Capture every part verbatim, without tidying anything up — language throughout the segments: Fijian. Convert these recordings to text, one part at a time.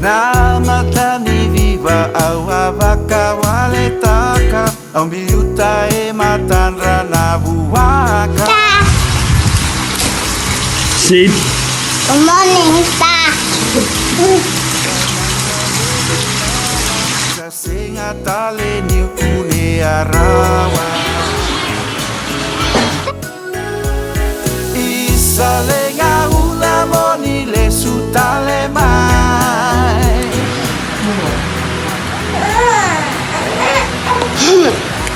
Na mata ni viva au a vakawaletaka, au biuta e matadra na vuaka. Sit. Good morning, star. Sa sega tale niu kunea rawa. Isa, le gauna mo ni lesu tale mai.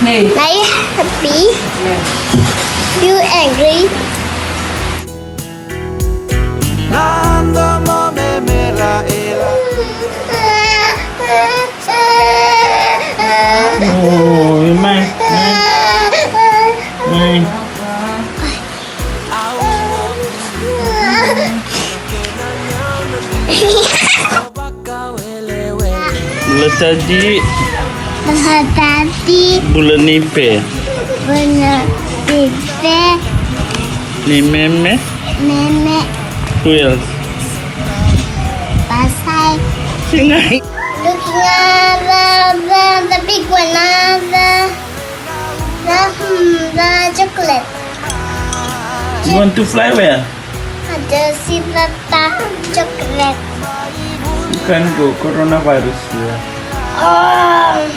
Hey. Are you happy? Yeah. You angry? Na domo me mela ela. Oi, mai, mai, mai. Bula tati. Bula tati. Bula ni pe. Bula ni pe. Ni meme. Meme. Who else? Pasai. Sinai. Looking at the, the, the big one, uh, the, the, hmm, the chocolate. You want to fly where? I just see the, the chocolate. You can't go, coronavirus here. Oh.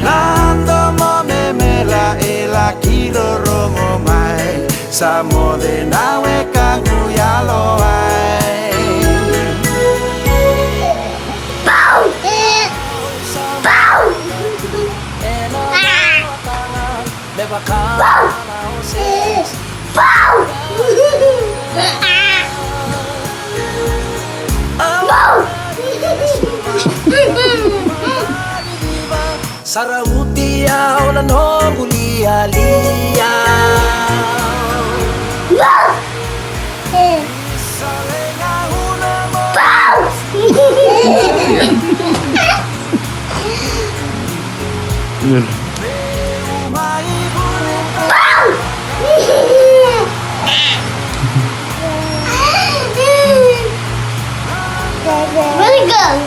Na domo me mela ela ki rorogo mai, sa moce na wekaqu yalo ai. Pau! Pau! Ah! Pau! Pau! Pau! Saramuti au na noqu lialia. Pau! Pau! Really good.